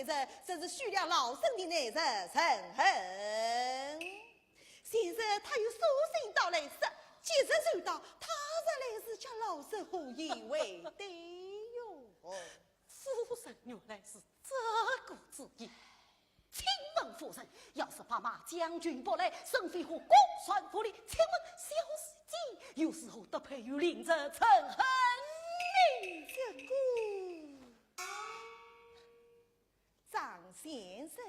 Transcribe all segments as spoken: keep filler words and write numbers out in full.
人，真是许了老身的难日仇恨。先生他有书信到来说，吉日就到，他日来迟叫老身何以为对哟？夫人原来是这个主意。请问夫人，要是白马将军不来，沈飞虎公然不来，请问小姐又如何得配与令侄陈亨呢？这个，张先生，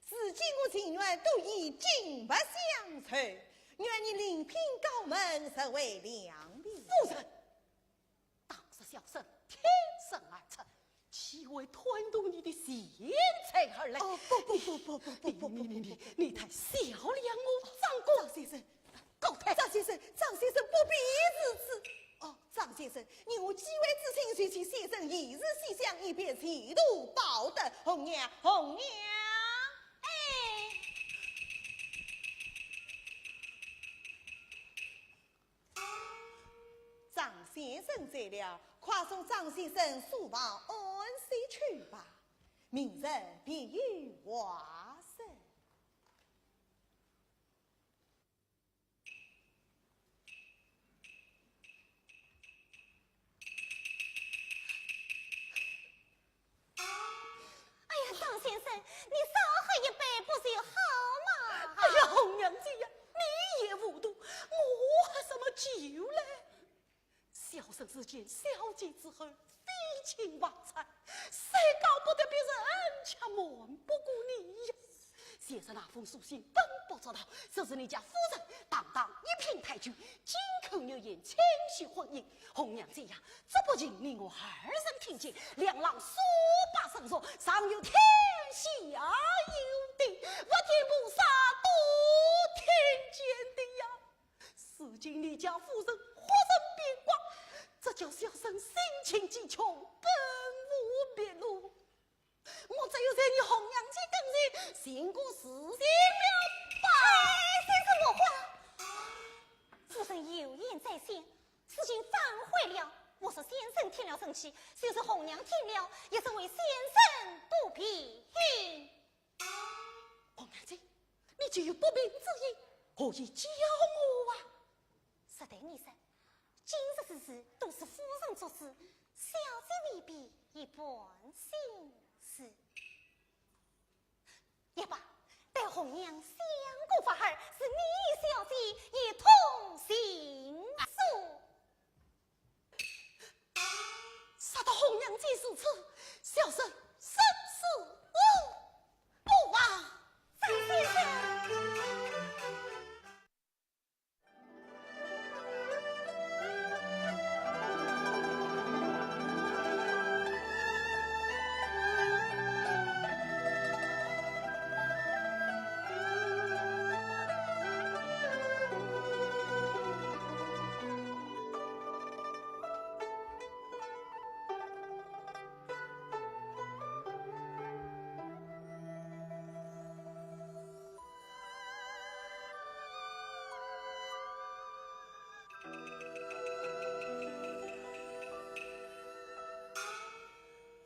如今我情愿多以金帛相酬，愿你另聘高门，实为良民。夫人，当日小生挺身而出，岂会贪图你的钱财而来？哦，不不不不不不不不不不，你你你你你太小看我张公。张先生，告退。张先生，张先生不必如此。哦，张先生，你我既为至亲，就请先生一日西厢，以便前途报答。红娘，红娘。哎。 张先生在了，快送张先生书房安歇去吧，明日别有话说。 哎呀，张先生，你少喝一杯不就好嘛？哎呀，红娘姐呀，你也糊涂，我喝什么酒嘞？小生是见小姐之后，废寝忘餐，谁搞不得别人，却瞒不过你呀。先生那封书信本不足道，只是你家夫人堂堂一品太君，金口玉言，轻许婚姻。红娘姐呀，这不仅你我二人听见，两廊数百人说，尚有天下有地，佛天菩萨都听见的呀。如今你家夫人忽然变卦，这叫小生心情极穷，本无别路。 我只有在你红娘姐跟前寻个自尽了吧。哎，这是什么话？夫人有言在先，事情反悔了。我说先生添了生气，就是红娘添了，也是为先生不平。红娘姐，你既有不平之意，何以教我啊？实对你说，今日之事都是夫人作主，小姐未必一般心思。 也罢，待红娘想个法儿，是你与小姐一同行书。说到红娘姐如此，小生生死无不忘。张先生。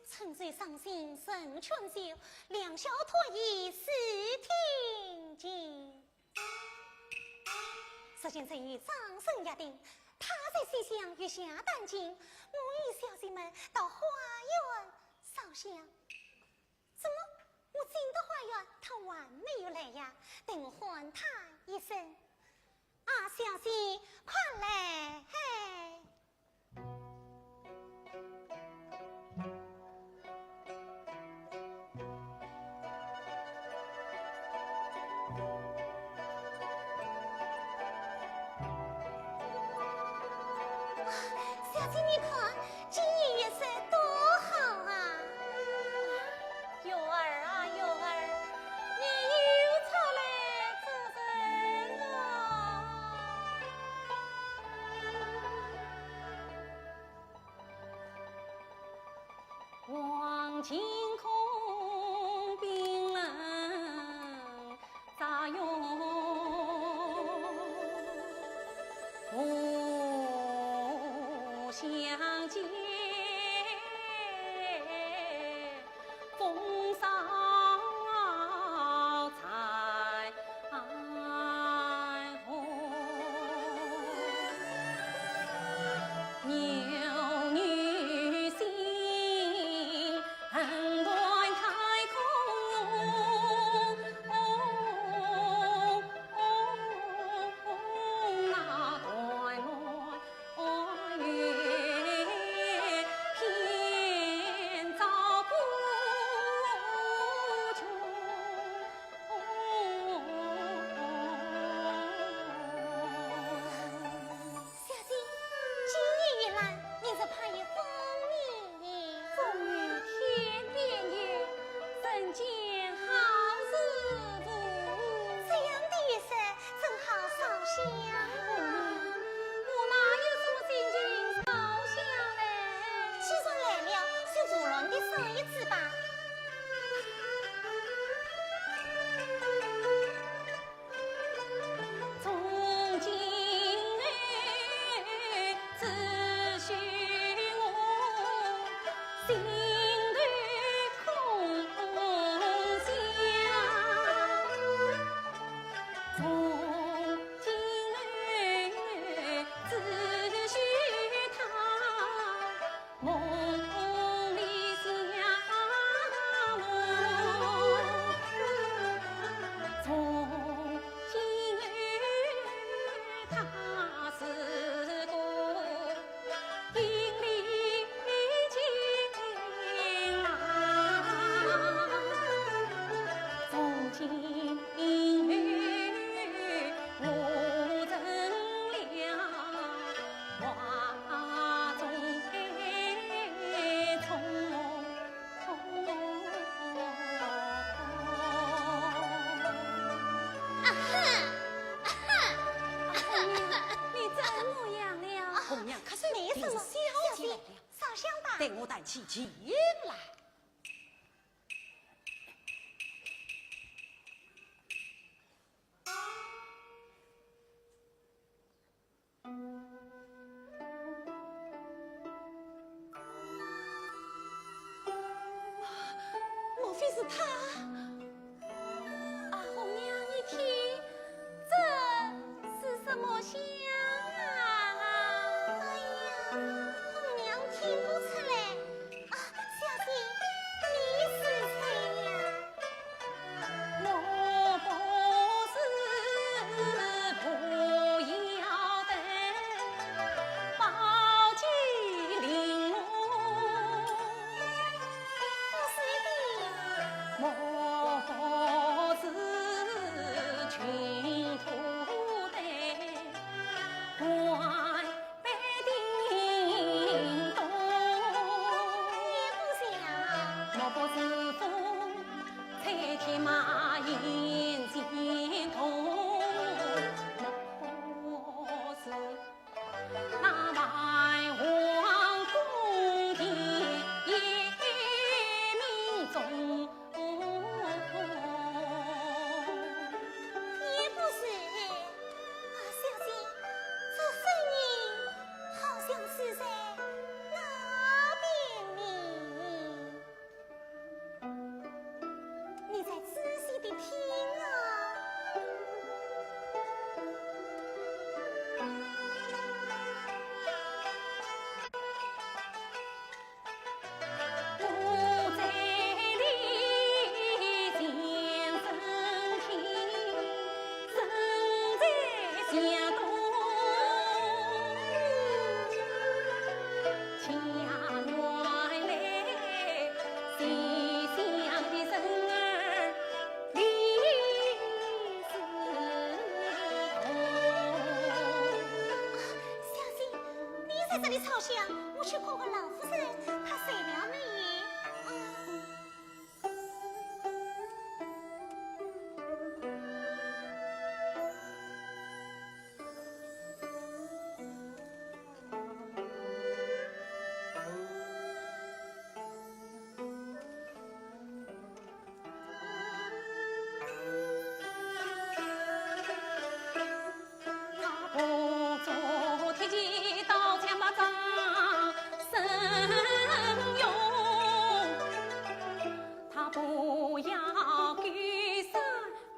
春水伤心人劝酒，良宵托衣思天情。如今正遇张生约定，他在西厢月下弹琴，我与小姐们到花园烧香。 怎么，我进得花园，他还没有来呀？等我唤他一声。啊，小姐，快来！嘿。小姐，你看， 今夜月色多好啊！月儿啊，月儿，你又出来做甚啊？我哪有什么心情烧香嘞？既然来了，就如愿的烧一次吧。从今后只许我心头空想。 从今后只许他梦里想我，从今后他是个 心里静啊，从今后我成了花中的虫。 啊哈！啊哈！啊哈！你怎么样了？红娘咳嗽，没什么，小姐，烧香吧。待我抬起琴来。 莫非是他？啊，红娘，你听，这是什么香啊？哎呀，红娘听不出来。啊，小姐，你是谁呀？ 我不是，不要等，宝剑玲珑。不是的。我不是穷苦的官 拜叮咚。也不像。我不是风吹铁马银线筒，我不是那蛮皇宫的夜明钟。 也不是。啊，小姐，这声音好像是在那边呢。你再仔细地听啊。 小姐，你在这里烧香，我去看看老夫人，她睡了没有？啊。 他不做铁骑刀枪马掌生用，他不要狗山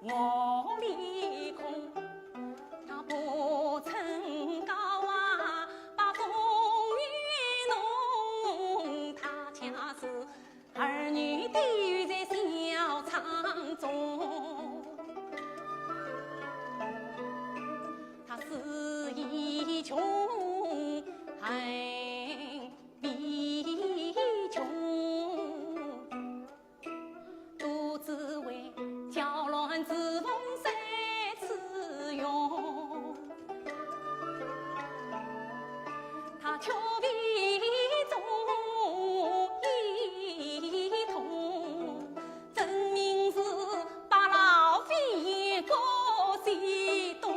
我立空，他不称高啊，把风雨弄，他家是 儿女都在小舱中，他死亦穷，恨必穷，都只为娇卵之凤三次用。 他却避重一痛，真名是白老飞过西东。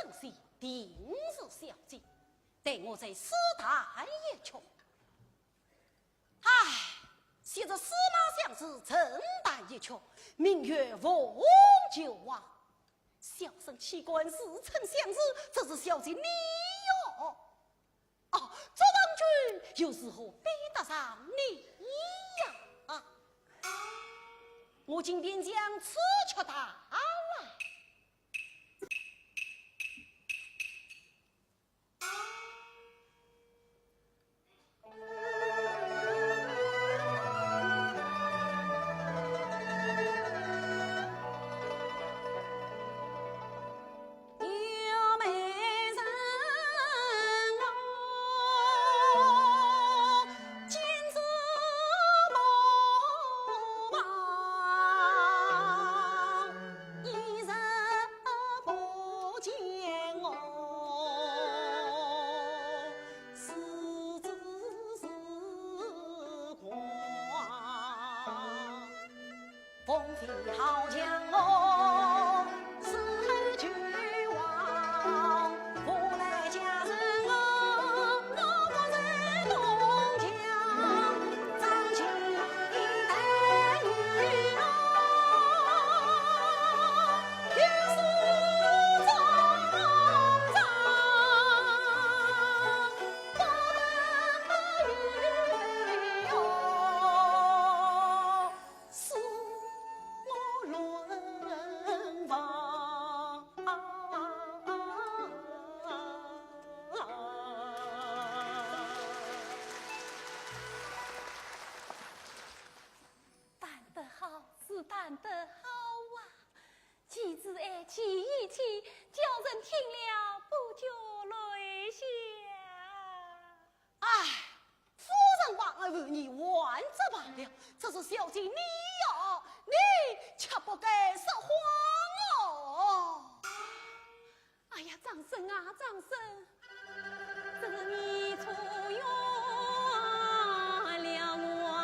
本是定是小姐，待我再试探一曲。唉，昔日司马相如曾弹一曲，名曰《凤求凰》。小生岂敢自称相如，这是小姐你哟。哦，祝望君又如何比得上你呀？啊，我今便将此曲弹来。 弹得好，是弹得好啊！既是爱，既一起，叫人听了不觉泪下。唉，夫人望而不你还则罢了，这是小姐你呀，你却不该说谎哦。哎呀，张生啊，张生，这是你错怨了我啊。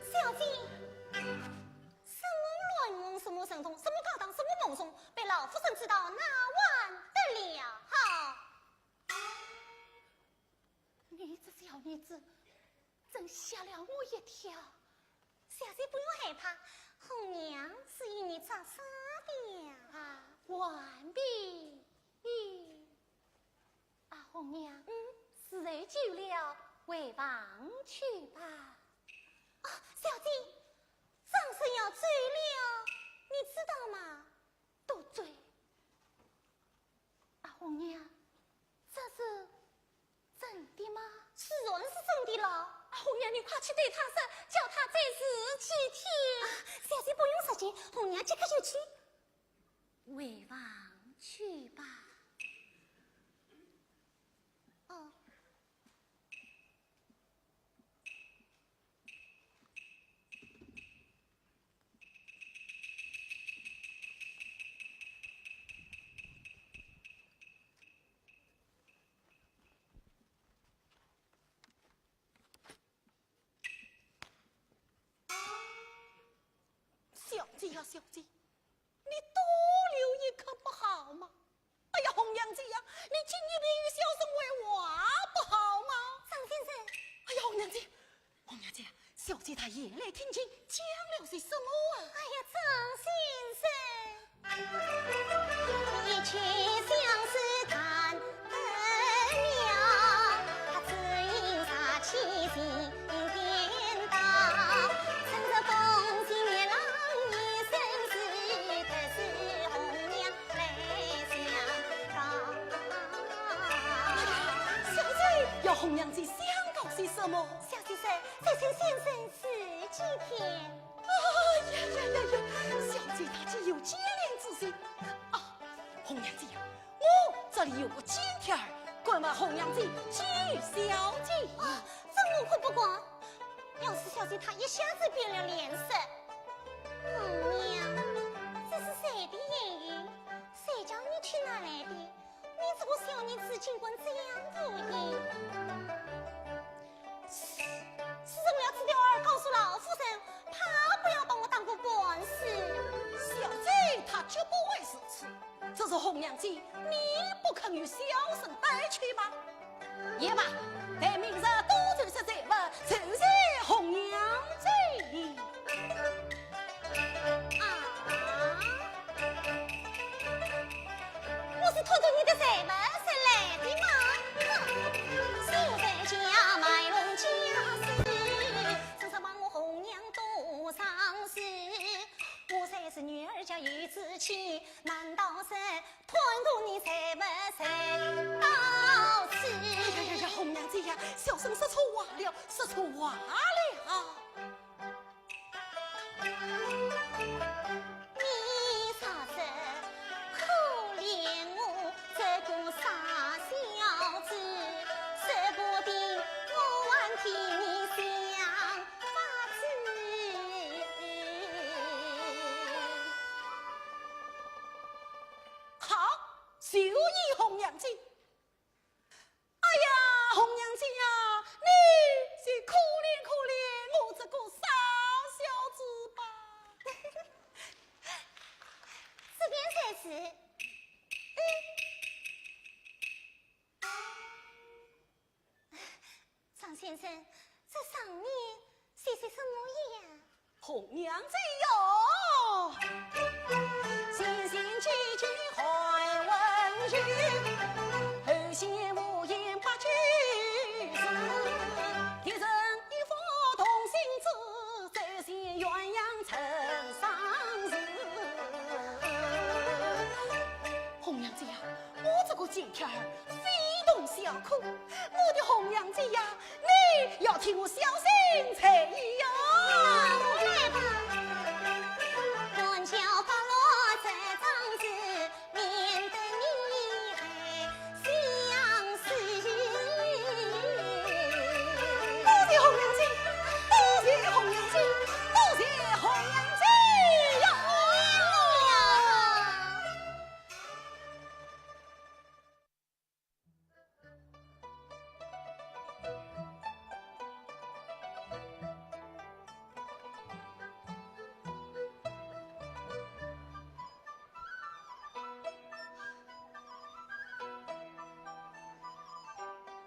小姐，什么乱梦，什么神通，什么高堂，什么梦中，被老夫人知道，那还得了？哈！你这小妮子，真吓了我一跳。小姐不用害怕，红娘是与你作耍的呀。啊，完毕。咦，啊，红娘，嗯？时候久了，回房去吧。啊，小姐，张生要走了，你知道吗？多嘴。啊，红娘，这是 真的吗？自然是真的了。啊，红娘，你快去对他说，叫他再住几天。啊，小姐不用着急，红娘即刻就去。回房去吧。哦。 小姐呀，小姐，你多留一刻不好吗？哎呀，红娘姐呀，你今夜便与小生回话不好吗？张先生。哎呀，红娘前来听听讲了些什么啊？哎呀，张先生，一曲相思弹得妙，他只因杀妻情颠倒，趁着风情月郎一身事，特使红娘来相告。小姐，要红娘姐相告些什么？小姐说，这位先生是几天。哎呀呀呀呀，小姐她岂有奸佞之心啊！红娘姐呀，我这里有个金条儿，敢问红娘姐寄与小姐？啊，这我可不敢。要是小姐她一下子变了脸色，红娘，这是谁的言语？谁叫你去拿来的？你这个小女子竟敢这样无礼！是，是我要这条儿告诉老夫人，她不要把我当个官司。小姐她绝不会如此，只是红娘姐，你不肯与小生带去吗？也罢，待明日多收些财物，酬谢红娘姐。啊，我是拖着你的财物才来的嘛。哼，现在家卖弄家私，真是把我红娘多伤心。我才是女儿家有志气，难道是贪图你财物才到此？哎呀呀呀，红娘姐呀，小生说错话了，说错话了。你说是可怜我这个傻小子，说不定我还替你想法子。好，就依红娘姐。 哎呀，红娘姐呀，你就可怜可怜我这个傻小子吧。这便才是。嗯。张先生，这上面 写些什么呀？红娘姐哟，先前几句寒温柔，后先无言八句词。敌人一副同心志，再现鸳鸯成双时。红娘姐呀，我这个贱天儿非同小可，我的红娘姐呀， 你要替我小心才呀。好，我来吧。断桥八落这桩事，免得你还相思。多谢红娘姐，多谢红娘姐，多谢红娘姐呀！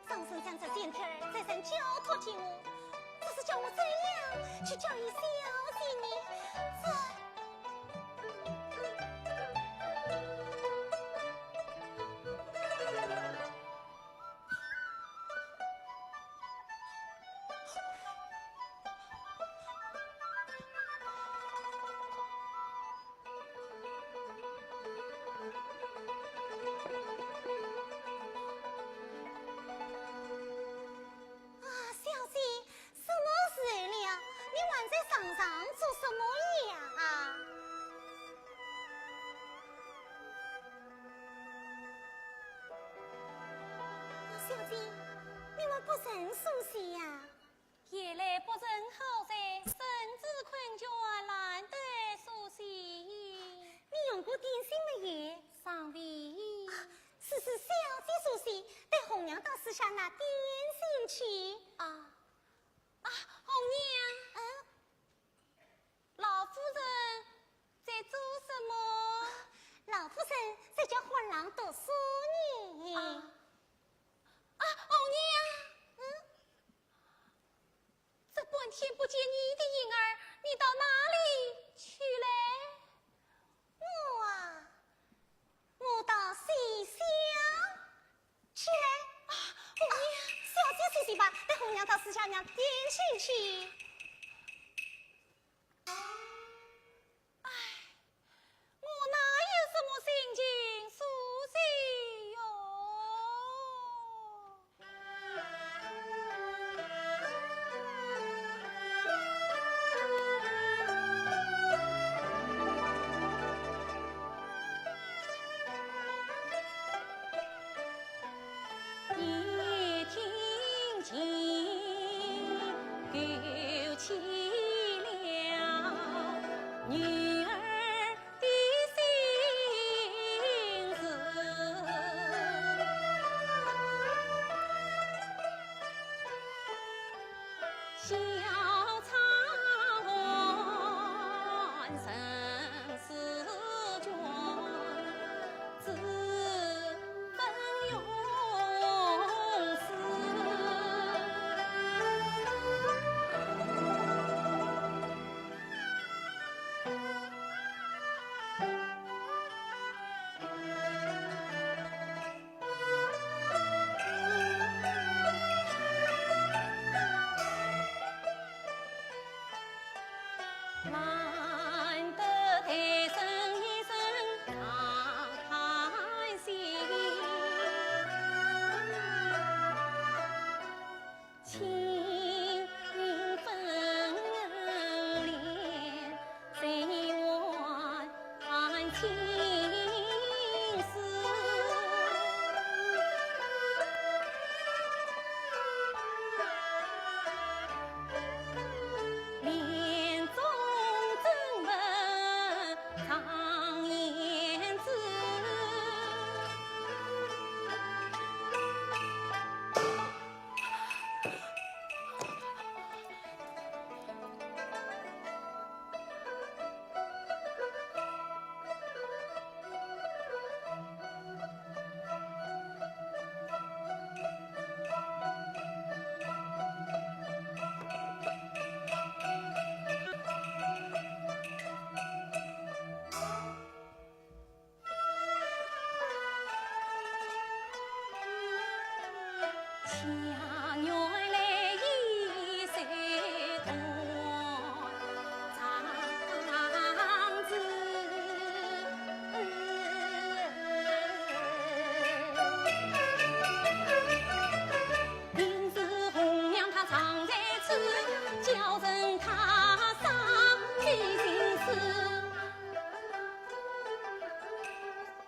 张先生这贱天儿再三交托给我，只是叫我怎样去交与小姐呢？这…… 啊，小姐，什么时候了？你还在床上做什么呀？啊，小姐，你还不曾梳洗呀？ 夜来不曾好睡，身子困倦，懒得梳洗。你用过点心没有？尚未。啊，是，是小姐梳洗，待红娘到厨下拿点心去。啊，啊，红娘。嗯？老夫人在做什么？老夫人在教欢郎读书呢。啊，啊，红娘。嗯？ 这半天不见你的影儿，你到哪里去嘞？我啊，我到西厢去嘞。啊，红娘。小姐休息吧，待红娘到西厢房间去。唉，我哪有什么心情休息哟？ 一听见，勾起了女儿的心事。 小丫鬟身世间，自分用事。 难得抬身一声长叹息，清风拂面，谁还 青丝。帘中怎闻长言之。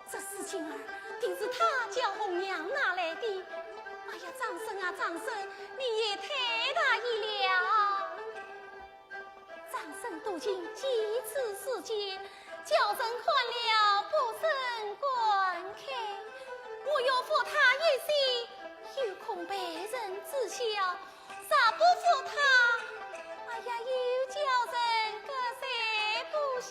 这丝巾儿定是他叫红娘拿来的。哎呀，张生啊，张生，你也太大意了。张生多情，几次四界，叫人看了不胜感慨。我要服他一世，又恐被人知晓， 若不服他，哎呀，又叫人割舍不下。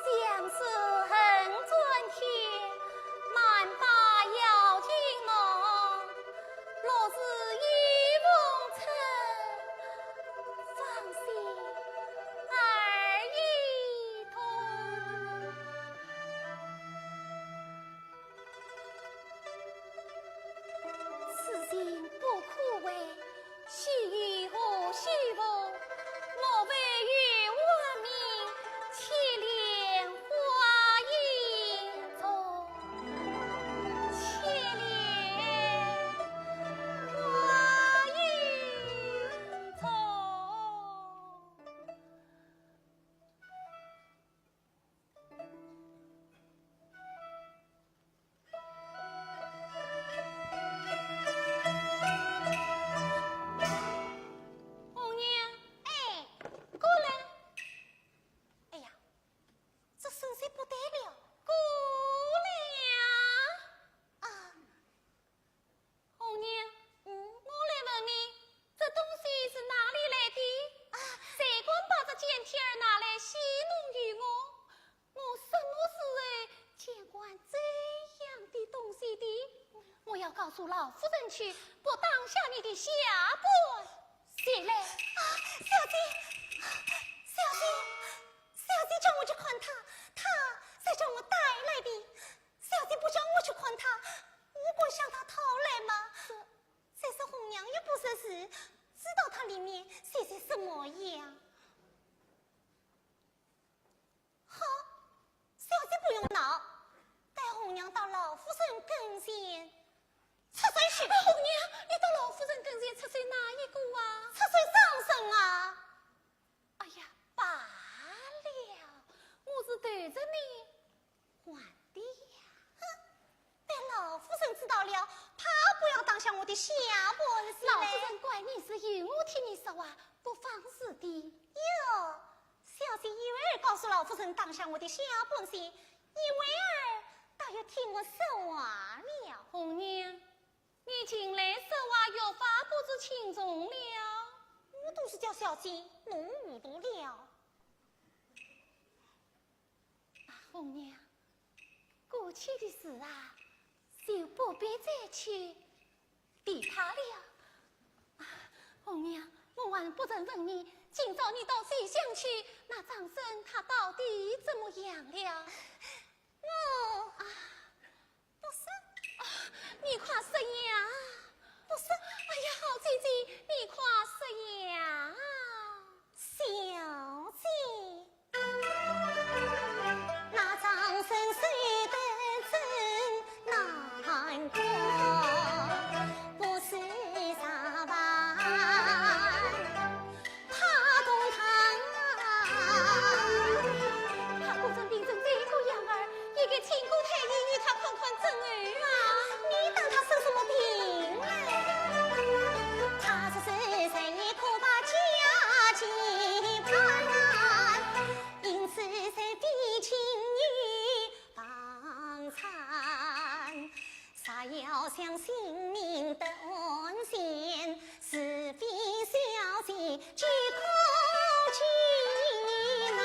相思恨转天，难把瑶琴梦。 落日与风尘，芳心二已动。此情不可违，须与何须负？莫非有活命，且怜花影中。 且怜花老夫人去，不当下你的下半截来。啊，小姐，小姐，小姐叫我去看他，他才叫我带来的。小姐不叫我去看他，我敢向他讨来吗？再说红娘又不识字，知道他里面写些什么呀？好，小姐不用恼，待红娘到老夫人跟前出水去。啊，红娘，你到老夫人跟前出水哪一个啊？出水张生啊。哎呀，罢了，我是对着你 还的呀。哼，被老夫人知道了，怕不要当下我的下半截嘞。老夫人怪你是有我替你说话，不妨事的。哟，小姐有耳告诉老夫人当下我的下半截，你为儿倒有替我说话了。红娘， 你近来说话越发不知轻重了。我都是叫小姐弄糊涂了。啊，红娘，过去的事啊，就不必再去提它了。啊，红娘，我还不曾问你，今朝你到西厢去，那张生他到底怎么样了？我……啊， 不说。啊，你快说呀！不说。哎呀，好姐姐，你快说呀！小姐，那张生死得真难过，不是啥吧？ 怕同堂啊。怕果真病成这个样儿，也该请个太医与他看看症候啊。你当他生什么病嘞？他是谁，谁也可把家计办，因此谁比亲友帮衬。 若要想性命得安全，除非小姐即刻前来。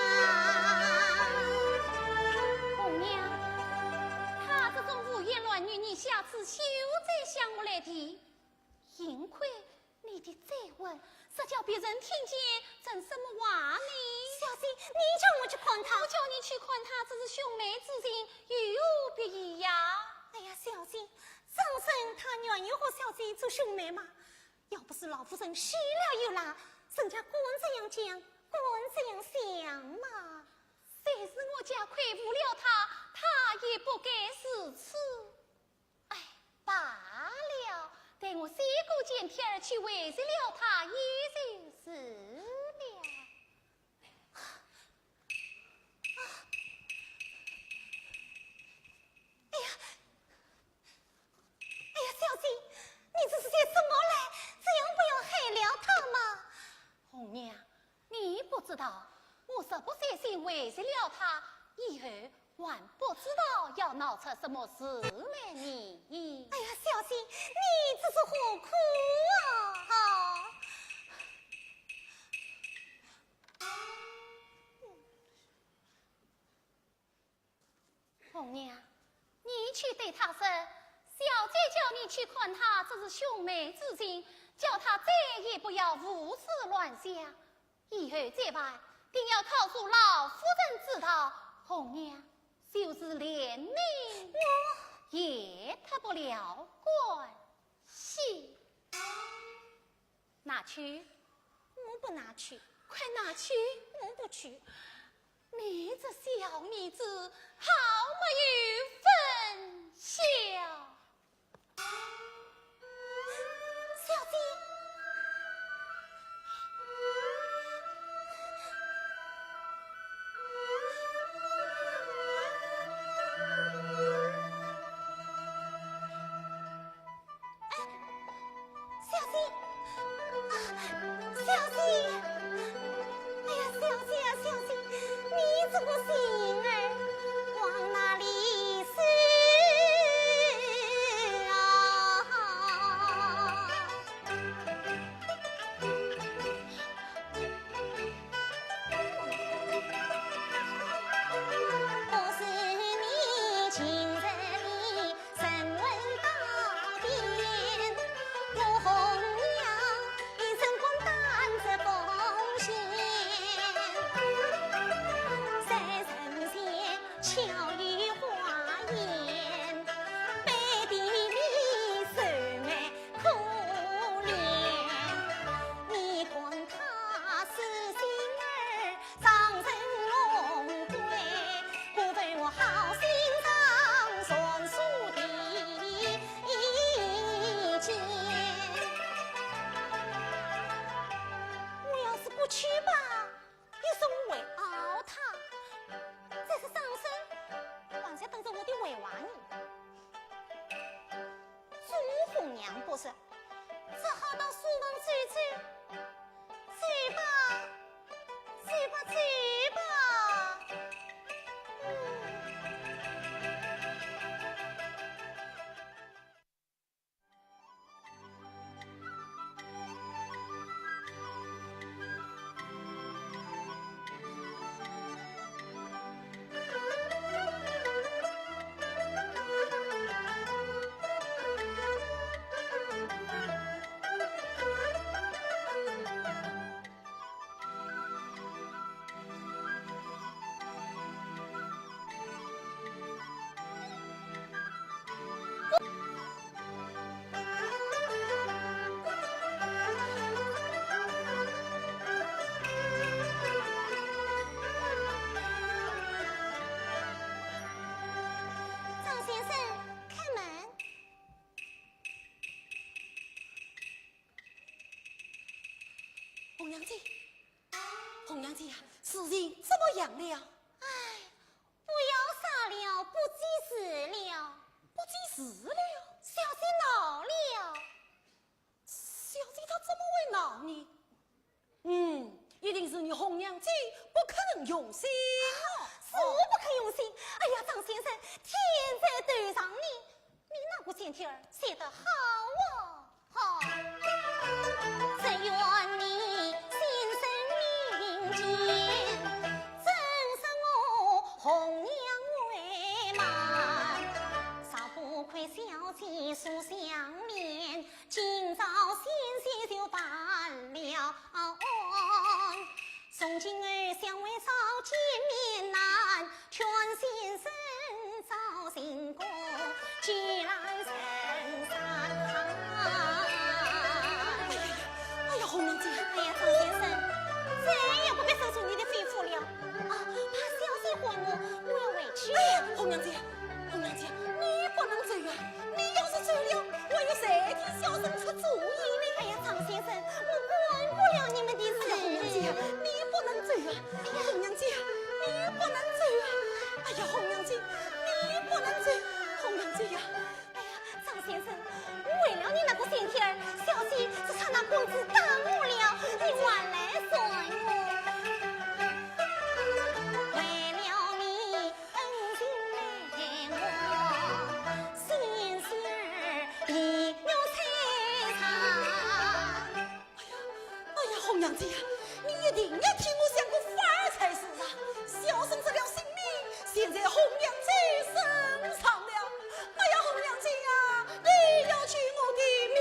红娘，他这种胡言乱语，你下次休再向我来提。幸亏 你的嘴稳，若叫别人听见，成什么话呢？小姐，你叫我去看他。我叫你去看他，只是兄妹之情，有何别意呀？哎呀，小姐，张生他愿意和小姐做兄妹嘛。要不是老夫人许了又赖，人家敢这样讲，敢这样想嘛？虽是我家亏负了他，他也不该如此。 哎，罢了，待我写个简帖儿去回绝了他，也就是了。哎呀，哎呀，小姐，你这是写什么嘞？这样不要害了他吗？红娘， 你不知道，我若不写信回绝了他，以后还不知道要闹出什么事来呢。哎呀，小姐，你这是何苦啊？ 红娘，你去对他说，小姐叫你去看他，这是兄妹之情，叫他再也不要胡思乱想。以后再犯，定要告诉老夫人知道，红娘就是连命也脱不了干系。 拿去。我不拿去。快拿去。我不去。你这小妮子，好没有分晓。小姐。哎， 小姐，啊，小姐，哎呀，小姐啊，小姐，你这个心儿往哪里使啊？去吧。张先生，开门。红娘姐，红娘姐呀，事情怎么样了？唉，不要傻了，不济事了。不济事了？小姐恼了。 小姐她怎么会恼呢？嗯，一定是你红娘姐不肯用心。是我不肯用心。哎呀，张先生，天在头上呢，你那个仙帖儿写得好哦。好。只愿你心生明鉴，正视我红娘为慢，少不亏小姐素相怜， 今朝险些就办了案，从今后相会早见面难，劝先生早行过，既然人散。哎呀，哎呀，红娘姐。哎呀，张先生，再也不必收受你的吩咐了。啊，怕小姐唤我，我要回去了。哎呀，红娘姐， 红娘姐，你不能走啊！你要是走了，我又谁替小生出主意呢？哎呀，张先生，我管不了你们的事。哎呀，红娘姐，你不能走啊！哎呀，红娘姐，你不能走啊！哎呀，红娘姐，你不能走，红娘姐呀！哎呀，张先生，为了你那个仙帖儿，小姐只差那棍子打我了，你还来算我？为了你 恩情难忘，心事儿一语难尽。哎呀，哎呀，红娘姐呀，你一定要替我想个法儿才是啊！小生这条性命，现在红娘姐身上了。哎呀，红娘姐呀，你要救我的命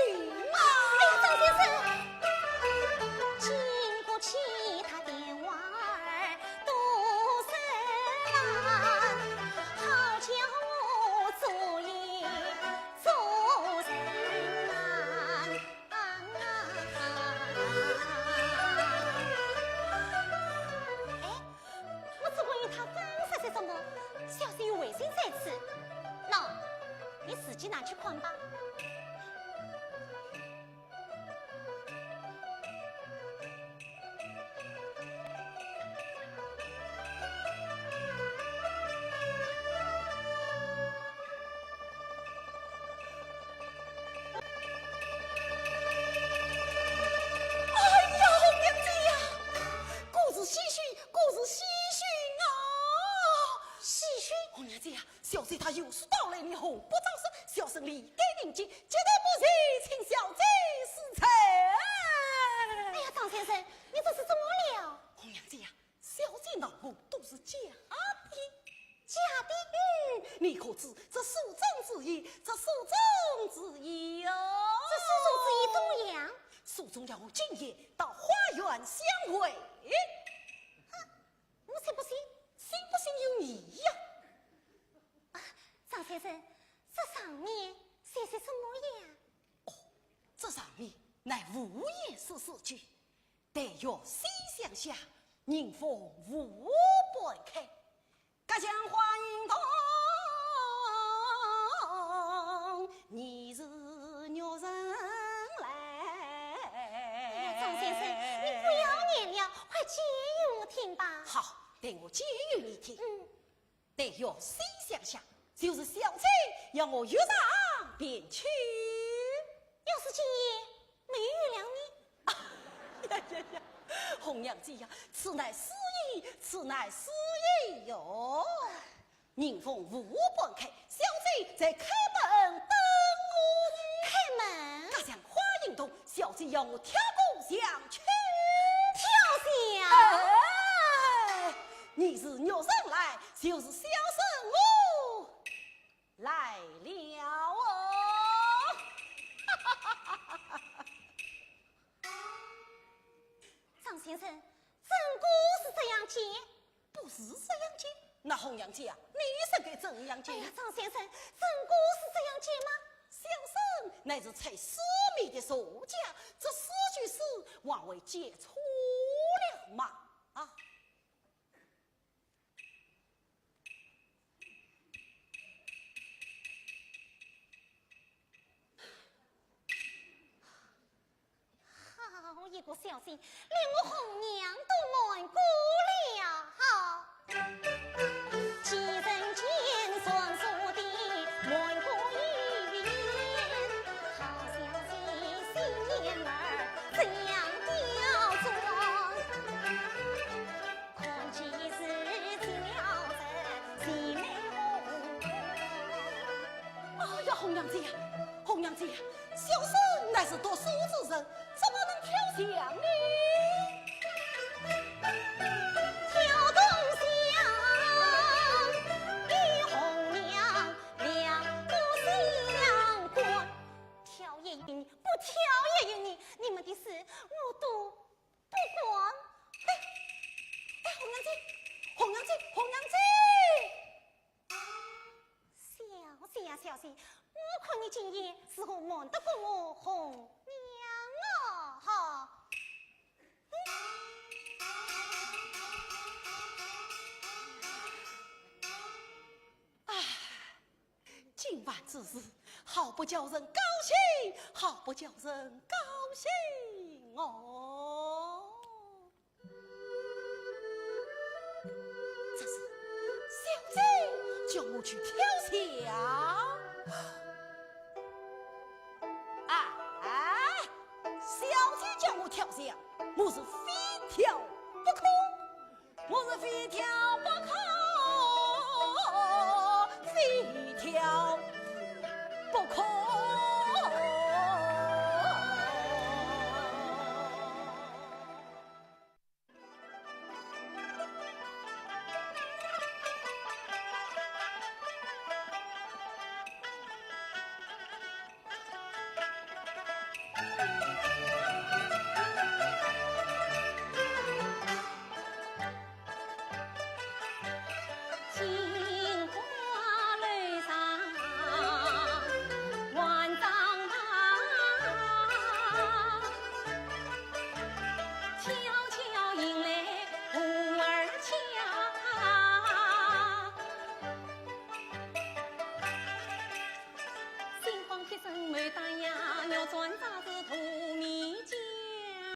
啊！哎呀，张先生，经不起他的话儿 多深啊，好叫我做也做人难啊。哎，我只问一他刚说些什么，小姐又回信在此。喏，你自己拿去看吧。 哎呀，红娘姐呀，果是喜讯，果是喜讯啊！喜讯？红娘姐呀，小姐她有事到来，你何不早说？小生理该迎接，接待不齐，请小姐恕罪。哎呀，张先生，你这是怎么了？红娘姐呀， 小姐恼我都是假的。假的？嗯，你可知这书中之意，这书中之意哟。这书中之意怎么样？书中要我今夜到花园相会。哼，我才不信。信不信由你呀。啊，张先生，这上面写些什么呀？哦，这上面乃无言是字句。 待月西厢下，人逢无半开。隔墙花影动，疑是玉人来。哎呀，张先生，你不要念了，快解语我听吧。好，待我解语你听。嗯。 待月西厢下，就是小姐要我月上便去。要是今夜没有月亮呢？呀呀呀，红娘姐呀，此乃诗意此乃私意哟。迎风无半开，小姐在开门等我呢。开门？隔墙花影动，小姐要我跳过墙去。跳墙？哎，你是玉人来，就是小生我来了哦。张先生，真个是这样讲？不是这样讲，那红娘姐啊，你说该怎样讲？哎呀，张先生，真个是这样讲吗？小生乃是猜诗谜的作家，这四句诗还会解错了吗？啊！好一个小姐，连我红娘都瞒过了。好。既然见传说的瞒过一遍，好小姐心眼儿怎样刁钻？看几时见了人，谁没红光？哎呀，红娘姐呀，红娘姐呀，小生乃是读书之人，怎么能跳墙呢？跳东墙，与红娘两不相关。跳也由你，不跳也由你，你们的事我都不管。哎，哎，红娘姐，红娘姐，红娘姐！小姐呀，小姐，我看你今夜是何瞒得过我红娘哦，哈！唉，今晚之事，好不叫人高兴，好不叫人高兴哦。这是小姐叫我去跳墙。哎，小姐叫我跳墙，我是非跳不可，我是非跳不可，非跳